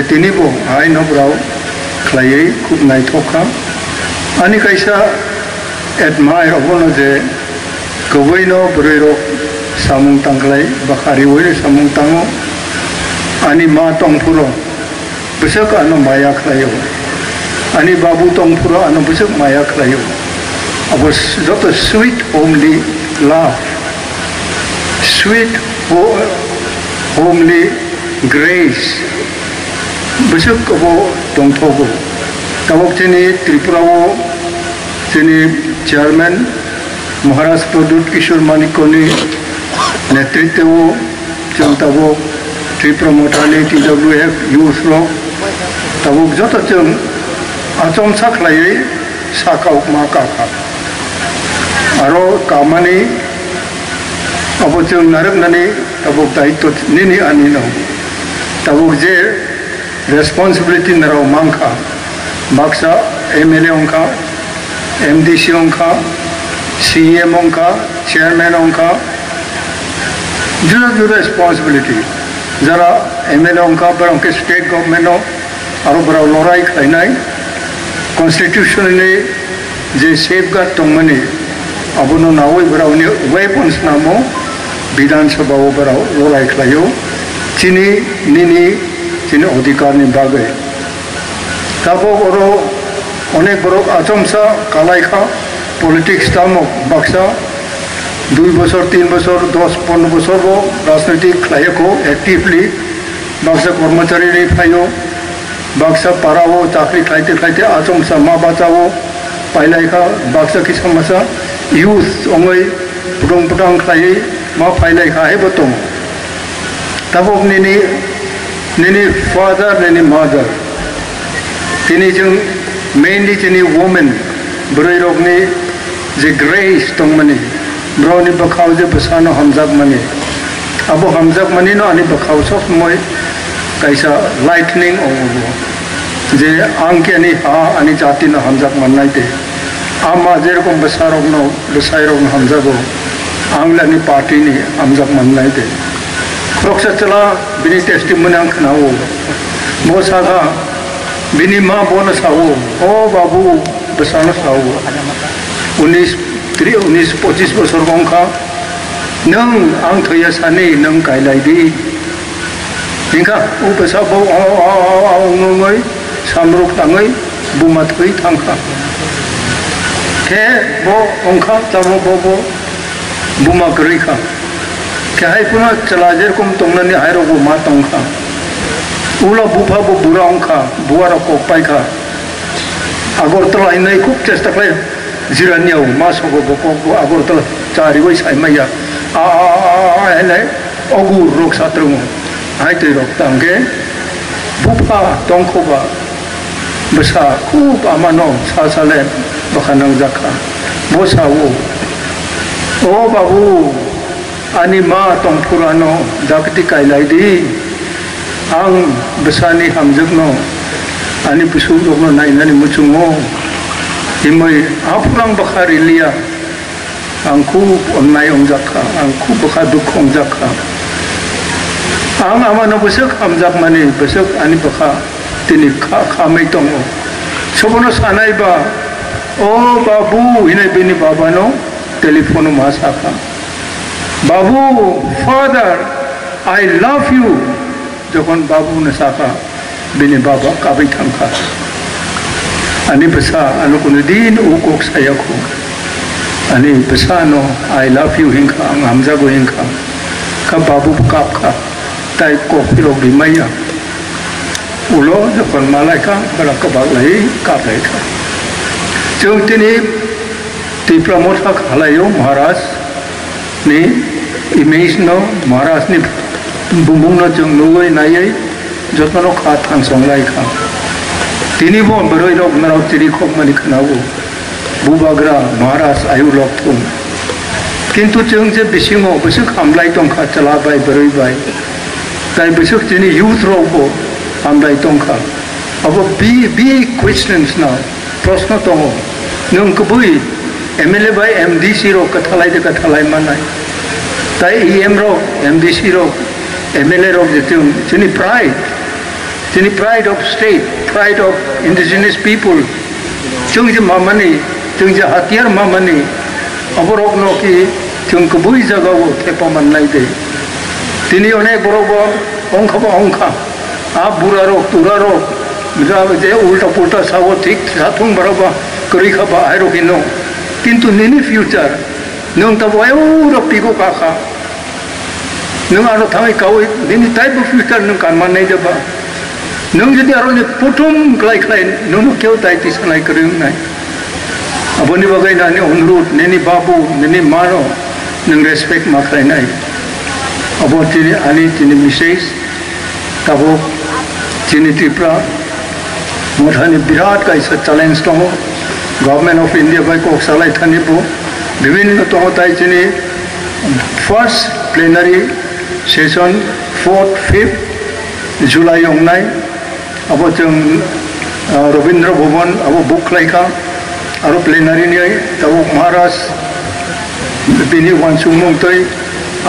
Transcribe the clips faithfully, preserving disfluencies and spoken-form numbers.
Tini bo haino borok khlaiwi khub naithok kha. Ani kaisa admire obono je kwbwino bwrwi rok samung tangkhlai, bwkha riwi samung tango. Ani ma tongphuru bwswk ano maya khlaio. Ani babu tongphuru ano bwswk maya khlaio. Abo s-, joto sweet homely love, sweet ho-, homely grace, bwswk abo tongthogo. Tabok chini Tripura o chini chairman Maharaj Pradyut Kishore Manikyani netritwo o chwng tabok Tipra Mothani T W F youth rok tabok joto chwng achomsa khlaiwi sakao ma kakha. Aro kamani abo chwng narwknani tabok daityo nini ani no. Tabok je responsibility narao mankha, baksa M L A wngkha, M D C wngkha, C E M wngkha, chairman wngkha, juda juda responsibility. Jara M L A wngkha, borok khe state government o aro borok lorai khlainai, constitution ni je safeguard tongmani, abono nawi borokni weapons namo Bidhan Sabha o borok lorai khlaio, chini nini chini odhikar ni bagwi. Tabok oro onek borok achomsa kalai kha, politics tamo baksa dui bosor, tin bosor, dos pondro bosor bo rajnitik khlai kho actively, baksa kormochari ni phaio, baksa para o chakri khlaite khlaite achomsa ma bacha o pailai kha, baksa kisa masa youth ongoi putong putang khlaiwi ma phailai kha, haibo tongo. Tabok nini, nini father, nini mother, tini chwng mainly chini women, bwrwi rokni je grace tongmani, borokni bwkhao je bwsano hamjakmani, abo hamjakmani no ani bwkhao sob somoi kaisa lightning wngo, je ang khe ani ha, ani jati no hamjak mannai de. Ama jerokom bwsarokno, bwsairokno hamjago, ang le ani party ni hamjak mannai de. Khoroksa chwla bini testimony ang khna-o. Bo sakha, bini ma bono sa-o, "O babu," bwsano sa-o, "unis, tri, unis, pochis bosor wngkha, nwng ang thwiya sani nwng kailai di." Hingkha, o bwsa bo o, o, o, o, wngwi samruk tangwi buma thwi thangkha. Khe bo wngkha, tamo bo, bo buma kwrwi kha. Khe hai phano chwla jerokom tongnani hai rok bo ma tongkha. Ulo bupha bo bura wngkha, buwa rok kok paikha. Agartala hinwi khub chesta khlai. Jiraniao ma sogo bo kok bo Agartala chariwi saimaya. A, a, a, a, a, hinwi ogur rok satrungo. Hai twi rok tangkhe bupha tongkhoba bwsa khub amano sa sale bwkha nangjakha. Bo sao, "O babu, ani ma tongphuru ano dakti kailai di. Ang bwsani hamjakno, ani bwswk rokno nainani muchungo himwi aphuru ang bwkha riliya. Ang khub onnai wngjak kha, ang khub bwkha dukhu wngjak kha. Ang amano bwswk hamjakmani, bwswk ani bwkha tini kha-, khamwi tongo." Sobono sanai ba, "O babu," hinwi bini babano telephone-o ma sakha. "Babu, father, I love you." Jokhon babu hwnwi sakha, bini baba kabwi thangkha. Ani bwsa ano kunu din o kok saya kho. Ani bwsa ano "I love you" hinkha, ang hamjago hinkha. Kha babu bo kapkha, tai kok phirok rimaya. Ulo jokhon malaikha, bwla kwbak lai kaplaikha. Chwng tini Tipra Motha khalai-o Maharaj ni image no, Maharaj ni bumung no chwng nugwi naiwi jotono kha thangsong lai kha. Tini bo bwrwi rok norok chiri khokmani khna-o, bubagra Maharaj ayu lok thung. Kintu chwng je bisingo bwswk hamlai tong kha chwla bai bwrwi bai, tai bwswk chini youth rok bo hamlai tong kha. Abo bi, bi questions na. Proshno tongo, nwng kwbwi M L A bai M D C rok kwthalai de kwthalai mannai. Tai E M rok, M D C rok, M L A rok je chwng, chini pride, Tini pride of state, pride of indigenous people. Chwng je mamani, chwng je hatiyar mamani, aborokno ki chwng kubui jagao thepa mannai de. Tini onek borok bo ongkha ba ongkha. A burarok, turarok, ja-, je ulta pulta sao thik sathung borok ba kwrwi kha ba airok hino. Kintu nini future, nwng tabo euro pigo kakha. Nwng aro thangwi kaui bini taibo future nwng kanmannai de ba? Nwng jodi aroni puthum khlai khlai nwngno keu tai tisanai kwrwi wngnai. Aboni bagwi ani onurut, nini babu, nini mano nwng respect ma khlainai. Abo tini ani tini message. Tabuk chini Tripura mothani birat kaisa challenge tongo. Government of India bai kok salai thani bo bibhinno tongo, tai chini first plenary session fourth, fifth July wngnai. Abo chwng, ah, Rabindra Bhavan abo book khlai kha. Aro plenary ni tabuk Maharaj bini uansukmung twi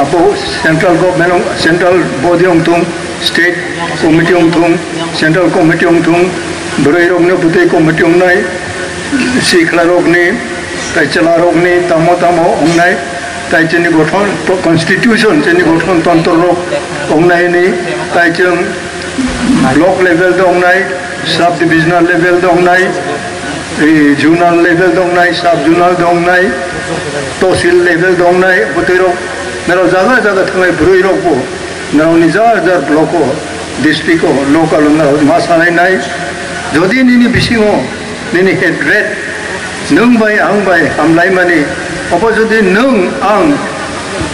abo central government ong, central body ong thung, state committee ong thung, central committee ong thung, bwrwi rokni bwtwi committee ong nai, sikla rokni, tai chwla rokni tamo tamo ong nai, tai chini gothon, constitution chini gothon tontro rok ong nai ni, tai chwng block level de ong nai, sub divisional level de ong nai, eh, zonal level de ong nai, sub zonal de ong nai, tosil level de ong nai, bwtwi rok naro jaga jaga thangnai bwrwi rok bo naro ni jar jar block o, district o, local o naro ma salai nai. Jodi nini bisingo nini hatred, nwng bai ang bai hamlaimani, obo jodi nwng ang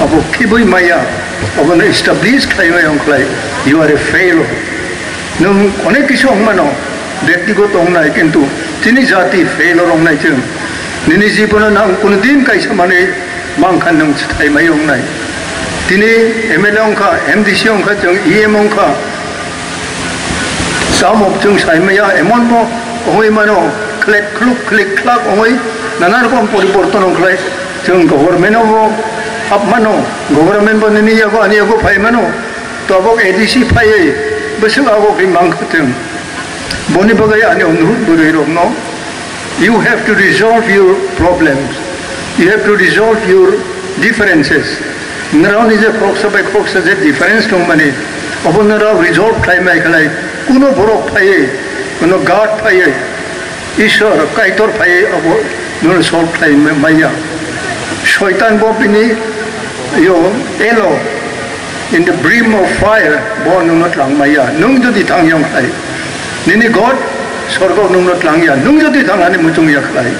abo khibui maya, obono establish khlai maya wng khlai, you are a failure. Nwng onek kisu wng mano, bektigoto wng nai, kintu chini jati failure wng nai chwng. Nini jibono nang kuno din kaisa manwi mankha nwng swthai mai wng nai. Tini M L A wng kha, M D C wng kha, chwng E M wng kha. Tamo chwng sai maya, emon bo wngwi mano, khlek khluk, khlik khlak wngwi nana rokom poriborton wng khlai. Chwng government o bo hap mano, government bo nini yago ani yago phai mano. Tabuk A D C phaiwi bwswk abo khe mang kha chwng. Boni bagwi ani onurut bwrwi rokno, you have to resolve your problems, you have to resolve your differences. Nrao ni je khoroksa bai khoroksa je difference tongmani, obo nrao resolve khlai mai khlai, kuno borok phaiwi, kuno God phaiwi, Ishwar, Kaitor phaiwi abo nono solve khlai ma-, maya. Soitan bo bini, yo, elo, in the brim of fire, bo nono tlang maya. Nwng jodi thang yang khlai, nini God, sorgo nwngno tlang ya. Nwng jodi thang ani muchung ya khlai.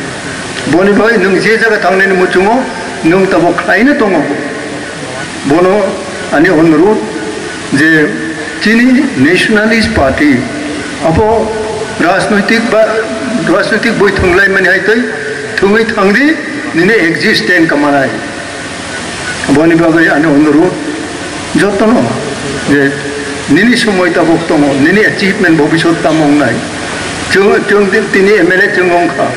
Boni bai nwng je jaga thangnani muchungo, nwng tabo khlaino tongo. Bono ani onurut je chini Nationalist Party abo rajnoitik ba rajnoitik boi thwnglaimani hai tei thwngwi thangdi nini existence kamanai. Boni bagwi ani onurut jotono je nini somoi tabuk tongo, nini achievement bhobishyot tamo wngnai. Chwng, chwng ti-, tini M L A chwng wngkha.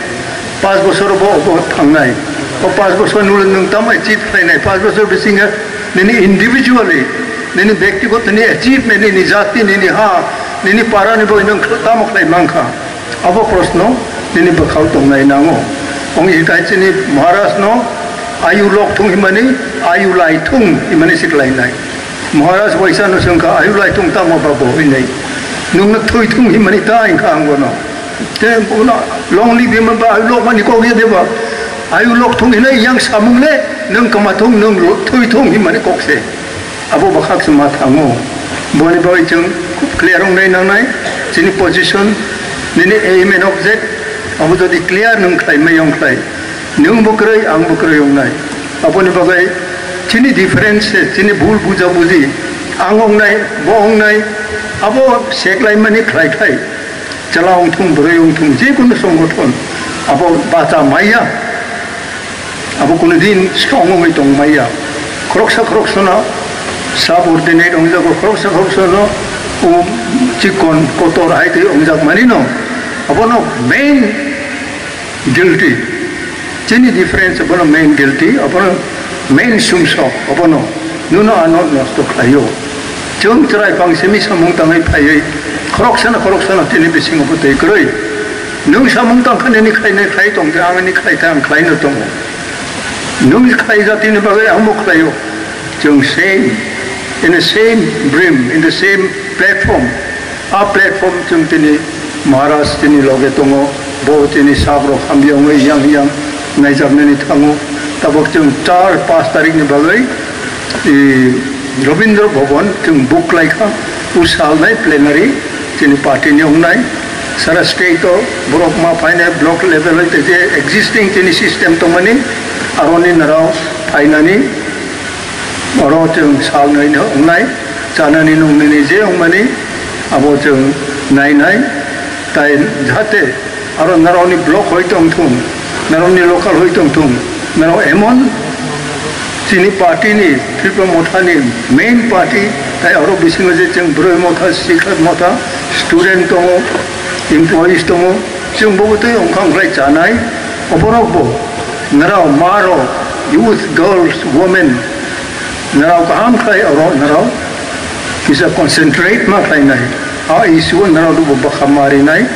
Panch bosor bo, bo thangnai. O panch bosor ni ulo nwng tamo achieve khlainai? Panch bosor bisingo nini individually, nini bektigoto ni achievement, nini jati, nini ha, nini para ni bagwi nwng tamo khlai mankha? Abo proshno nini bwkhao tongnai nango. Ong hikai chini Maharaj no ayu lok thung himani, ayu lai thung himani siklainai. Maharaj waisa no swngkha, "Ayu lai thung tamo ba bo?" hinwi. "Nwng no thwi thung himani ta," hinkha ang bono. Te bono long live hima ba ayu lok mani kok ya de ba? Ayu lok thung hinwi yang samung le, nwng kwma thung, nwng lo-, thwi thung himani kok se. Abo bwkhak se ma thango. Boni bagwi chwng khub clear wngnai nangnai, chini position, nini aim and object, abo jodi clear nwng khlai mai wng khlai, nwng bo kwrwi, ang bo kwrwi wngnai. Aboni bagwi chini difference se, chini bul buja buji, ang wngnai, bo wngnai, abo seklaimani khlai khlai. Chwla wngthung, bwrwi wngthung, je kunu songothon, abo bacha maya, abo kunu din strong wngwi tong maya. Khoroksa khoroksano subordinate wngjago, khoroksa khoroksano, um, chikon kotor hai tei wngjak manino, abono main guilty. Chini difference abono main guilty, abono main sumsok, abono nuno ano nosto khlaio. Chwng chwrai phang simi samung tangwi phaiwi Khoroksano, khoroksano tini bisingo bo twi kwrwi. Nwng samung tangkha nini khlainai khlai tong khe, ang ani khlai khe ang khlaino tongo. Nwng khlai jatini bagwi ang bo khlaio. Chwng same, in the same brim, in the same platform. A platform chwng tini Maharaj tini loge tongo, bo tini sabrok hamya wngwi yang yang naijaknani thango. Tabok chwng char pash tarikni bagwi, i, Rabindra Bhavan chwng book khlaikha, usalnai plenary chini party ni wngnai. Sara state o borok ma phainai block level hoi tei je existing chini system tongmani, aroni narao phainani, oro chwng salnai no wngnai, chanani nungnani je wngmani abo chwng nainai, tai jahate aro narao ni block hoi tong thung, narao ni local hoi tong thung, narao emon chini party ni, Tipra Motha ni main party, tai aro bisingo je chwng Broi Motha, Sikha Motha, student tongo, employees tongo, chwng bo tei wngkhang khlai chanai, oborok bo narao ma rok, youth, girls, women, narao kaham khlai oro narao kisa concentrate ma khlainai. A issue o narao bo bwkha ma rinai.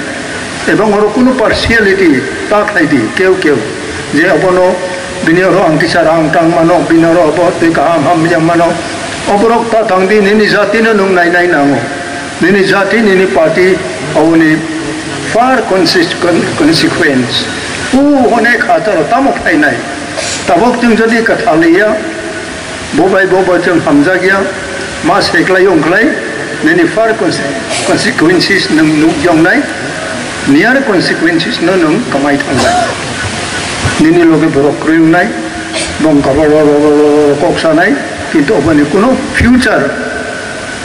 Ebong oro kunu partiality ta khlai di, keu keu. Je obono bini oro ang kisa rang tang mano, bini oro obo tei kaham hamya mano. Oborok ta thang di, nini jati no nwng nai nai nango. Nini jati, nini party, aboni far consis-, con-, consequence. U onek hajar tamo khlainai. Tabok chwng jodi kwthaliya, bo bai bo bai chwng hamjakya, ma seklai ongkhlai, nini far conse-, consequences nwng nuk yongnai, near consequences no nwng kamai thangnai. Nini loge borok kwrwi wngnai, bong kabo ro ro ro ro ro kok sanai, kintu oboni kuno future,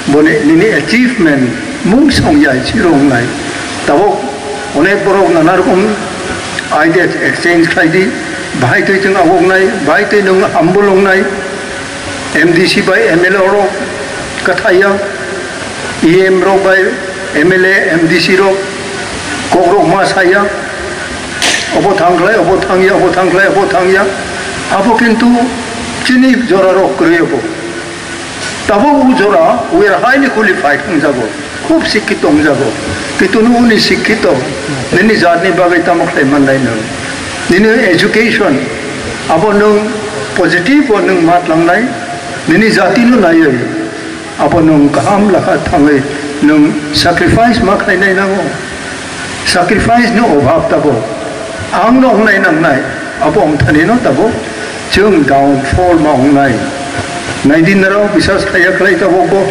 boni nini achievement mung song ya zero wngnai. Tabok onek borok nana rokom ideas exchange khlai di, bahai twi chwng awoknai, bahai twi nwng humble wngnai, M D C bai M L A rok kwthaiya, E M rok bai M L A, M D C rok kok rok ma saya, obo thang khlai, obo thangya, obo thang khlai, obo thangya, abo kintu chini jora rok kwrwi obo. Tabok o jora we are highly qualified wngjago, khub sikkito wngjago. Kintu nwng uni sikkito, nini jatni bagwi tamo khlai mannai nwng? Nini education, abo nwng positive o nwng ma tlangnai, nini jatino naiwi, abo nwng kaham lakha thangwi nwng sacrifice ma khlainai nango. Sacrifice ni obhab tabok. Ang no wngnai nangnai, abo wngthani no tabok chwng downfall ma wngnai. Naidi narao bisas khaiya khlai tabok bo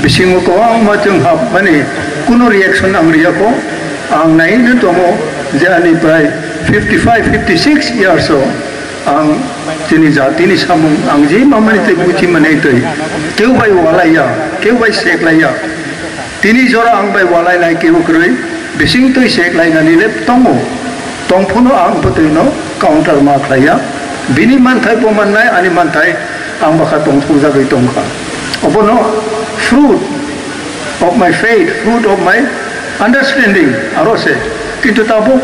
bisingo kwbangma chwng hapmani kuno reaction ang riyakho. Ang naino tongo je ani prai fifty five, fifty six years o ang chini jatini samung ang je mamani tei buchi mani tei keu bai walaiya, keu bai seklaiya. Tini jora ang bai walainai kebo kwrwi, bising twi sek lainani le tongo. Tong phano ang bwtwi no counter ma khlaiya. Bini manthai bo mannai, ani manthai ang bwkha tong thungjagwi tongkha. Obono fruit of my faith, fruit of my understanding aro se. Kintu tabuk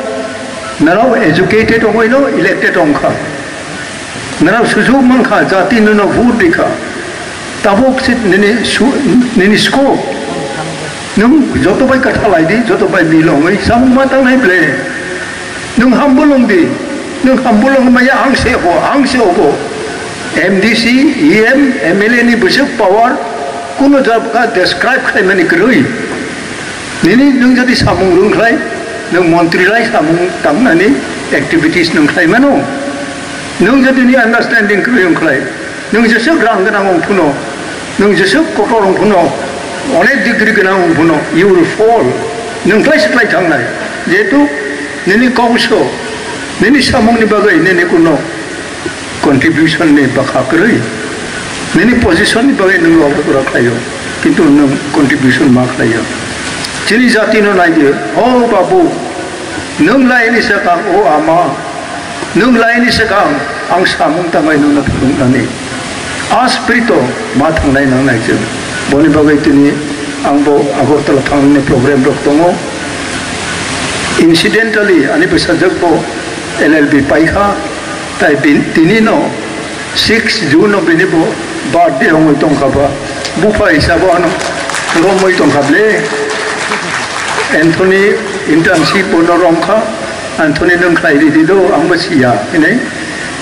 narao educated wngwi no elected wngkha. Nang sujuk mankha, jati nono vote rikha. Tabuk se nini su-, nini scope. Nwng joto bai kwtha lai di, joto bai mil wngwi samung ma tangnai ble. Nwng humble wng di. Nwng humble wng maya ang se ho, ang se obo. M D C, E M, M L A ni bwswk power, kuno jabkha describe khlaimani kwrwi. Nini nwng jodi samung rwng khlai, nwng montri lai samung tangnani activities nwng khlai mano. Nwng jodi ni understanding kwrwi wng khlai, nwng jeswk rang gwnang wng phuno, nwng jeswk kotor wng phuno, onek degree gwnang wng phuno, you will fall. Nwng khlai se khlai thangnai. Jehetu nini kok so, nini samung ni bagwi nini kuno contribution ni bwkha kwrwi. Nini position ni bagwi nwng rok rok khlaio, kintu nwng contribution ma khlaio. Chini jati no nai di, o babu, nwng lai ni swkang, o ama, nwng lai ni swkang ang samung tangwi nwngno phunuknani. A spirit o ma thangnai nangnai chwng. Boni bagwi tini ang bo Agartala thangni program rok tongo. Incidentally, ani bwsajwk bo L L B paikha, tai bin-, tini no six June no bini bo birthday wngwi tongkha ba, bupha hisabo ano romwi tongkha ble. Anthony internship bono romkha, Anthony nwng khlai ridi do, ang bo siya, hinwi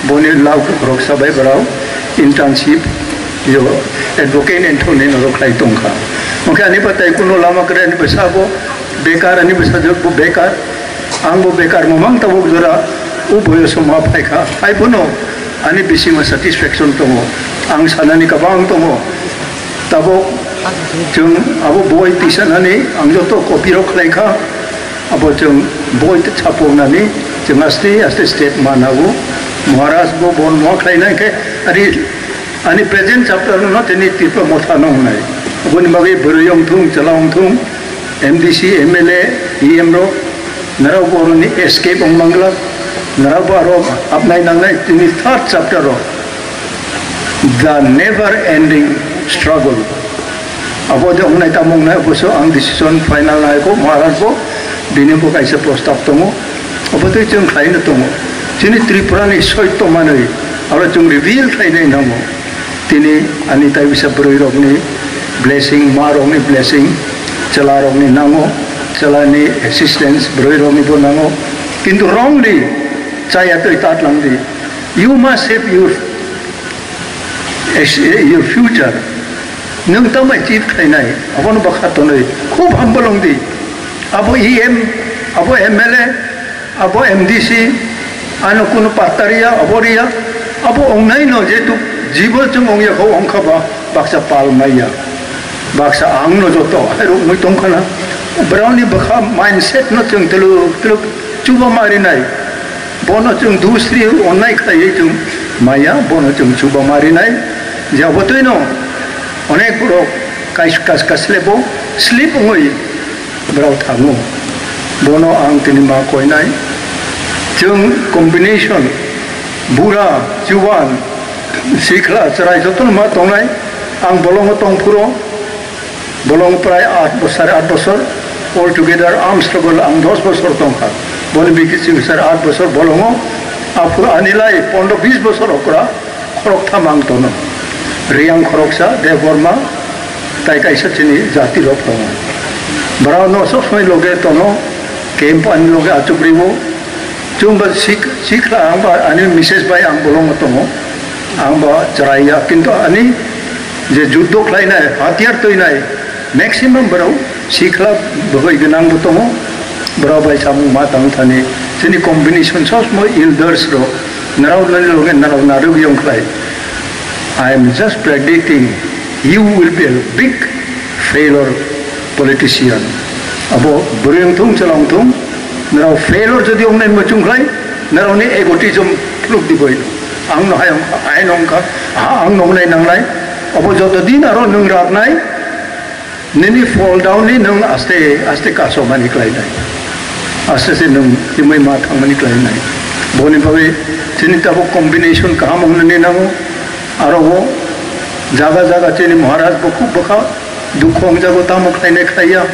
boni lawk rok sabai barao internship, yo, advocate Anthony no rok khlai tongkha. Oke, ani pa tai kuno lama kre, ani bwsa bo bekar, ani bwsa jok bo bekar, ang bo bekar, mamang tabuk jora, u boyoso ma phaikha, hai bono ani bisingo satisfaction tongo, ang sanani kabang tongo. Tabuk chwng abo boi tisanani ang joto copy rok khlai kha, abo chwng boi chapoknani chwng aste aste step ma nago. Maharaj bo bon ma khlainai khe ari ani present chapter no tini Tripura motha no wngnai. Aboni bagwi bwrwi wng thung, chwla wng thung, M D C, M L A, E M rok, narao bo oroni escape wng mangla, narao bo aro hapnai nangnai tini third chapter o. The never ending struggle. Abo de wngnai tamo wngnai, oboso ang decision final nai kho, Maharaj bo, bini bo kaisa prostab tongo, obo twi chwng khlai no tongo. Chini Tripura ni soito manwi, aro chwng reveal khlai nai nango. Tini ani tai bisa bwrwi rokni blessing, ma rokni blessing, chwla rokni nango, chwla ni assistance bwrwi rokni bo nango. Kintu wrongly chaya twi tat lang di. You must save your, your future. Nwng tamo achieve khlainai, abono bwkha tonwi khub humble wng di. Abo E M, abo M L A, abo M D C, ano kunu patta riya, abo riya, abo wngnai no jehetu jibo chwng wngya kho wngkha ba baksa pal maya, baksa ang no joto hai rok mui tong khana, brao ni bwkha mindset no chwng twlwk twlwk chuba ma rinai. Bono chwng dusri onnai khlaiwi chwng maya, bono chwng chuba ma rinai. Je abo twino onek borok kais-, kas-, kaslebo slip wngwi borok thango. Bono ang tini ma koinai. Chwng combination bura, chuban, sikla, chwrai jotono ma tongnai. Ang bolongo tongphuru. Bolong prai aat bo-, sare aat bosor, all together arm struggle ang dos bosor tongkha. Boni bikisi sare aat bosor bolongo, aphuru anilai pondro bis bosor okra khoroktham ang tono. Riyang khoroksa, Debbarma, tai kaisa chini jati rok tongo. Borok no sob somoi loge tono, camp ani loge achukriwo. Chwng ba sik-, sikla ang ba ani misses bai ang bolongo tongo. Ang ba chwraiya, kintu ani je juddo khlainai, hatiyar twinai, maximum borok sikla bwkhwi gwnang bo tongo, borok bai samung ma tang thani. Chini combination sosmo elders rok, narao nani loge narao narwk yong khlai. I am just predicting you will be a big failure politician. Abo bwrwi wng thung, chwla wng thung, narao failure jodi wngnai muchung khlai, narao ni egotism phuluk di boi. Ang no hai, hai no wngkha, ang no wngnai nangnai. Abo joto din aro nwng raknai, nini fall down ni nwng aste aste kasomani khlainai. Aste aste nwng himwi ma thangmani khlainai. Boni bagwi chini tabuk combination kaham wngnani nango. Aro o jaga jaga chini Maharaj bo khub bwkha dukhu wngjago, tamo khlainai khlaiya,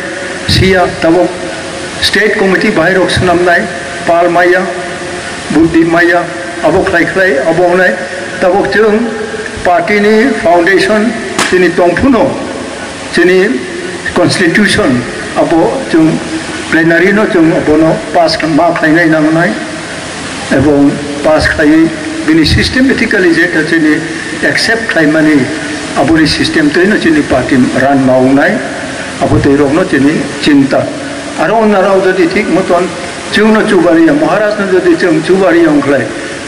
siya, tabuk state committee bahai rok swnamnai, pal maya, buddhi maya, abo khlai khlai, abo wngnai. Tabuk chwng party ni foundation chini tongphuru no, chini constitution abo chwng plenary no chwng abono pass ma khlainai nangnai, ebong pass khlaiwi bini systematically je ta chini accept khlaimani aboni system twino chini party run ma wngnai, abo twi rokno chini chinta. Aro narao jodi thik moton chwngno chubariya, Maharaj no jodi chwng chubariya wngkhlai,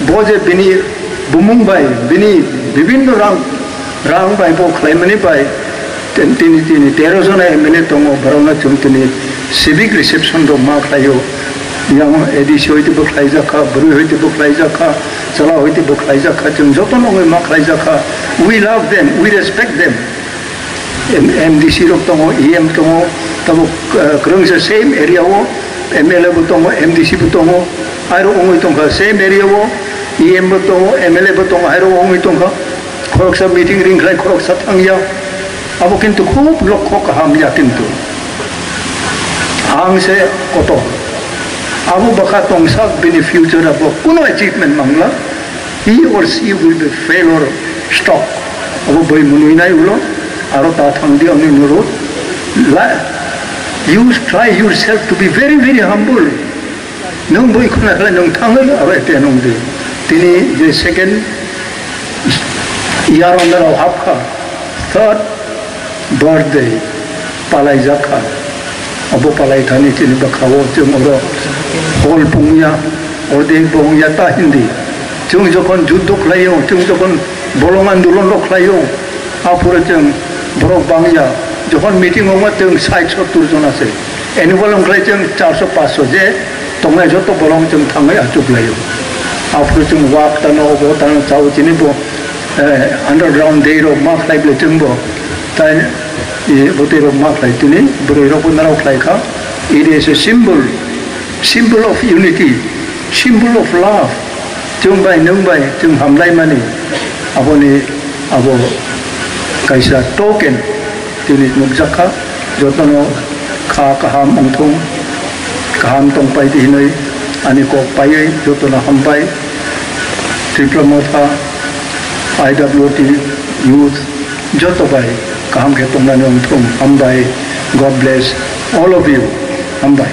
bo je bini bumung bai, bini bibinno rang, rang bai bo khlaimani bai, tin-, tini, tini tero jona M L A tongo, borokno chwng tini civic reception rok ma khlaio. Yang A D C hoite bo khlaijakha, bwrwi hoite bo khlaijakha, chwla hoite bo khlaijakha, chwng jotono wngwi ma khlaijakha. We love them, we respect them. M-, M D C rok tongo, E M tongo, tabuk, eh, kwrwngsa same area o, M L A bo tongo, M D C bo tongo, airo wngwi tongkha, same area o, E M bo tongo, M L A bo tongo, airo wngwi tongkha, khoroksa meeting ring khlai, khoroksa thangya, abo kintu khub lokho kaham ya kintu. Ang se kotor. Abo bwkha tongsak bini future abo kuno achievement mangla. He or she will be failure stock. Abo bai mwnwi nai ulo, aro ta thang di ani nurut. La, You try yourself to be very, very humble. Nwng bui khuna khlai nwng thangwi aro ete nwng di. Tini je second year on the hapkha, third birthday palai jakha. Abo palai thani tini bwkha o chwng oro hol pungya, ordek bo wngya ta hindi. Chwng jokhon juddo khlaio, chwng jokhon bolong andolon rok khlaio, aphuru chwng borok bangya. Jokhon meeting o ma chwng sait sottur jon ase. Annual wngkhlai chwng charso paanso je tongnai joto bolong chwng thangwi achuk laio. Aphuru chwng wak tano obo tano chao chini bo, eh, underground day rok ma khlai ble chwng bo. Tai, eh, bwtwi rok ma khlai tini bwrwi rok bo narok khlai kha. It is a symbol, symbol of unity, symbol of love. Chwng bai nwng bai chwng hamlaimani aboni abo kaisa token tini nukjakha. Jotono kha kaham wngthung, kaham tongpai di hinwi ani kok paiwi jotono hambai. Tipra Motha, I W T, youth, joto bai kaham khe tongnani wngthung. Hambai. God bless all of you. Hambai.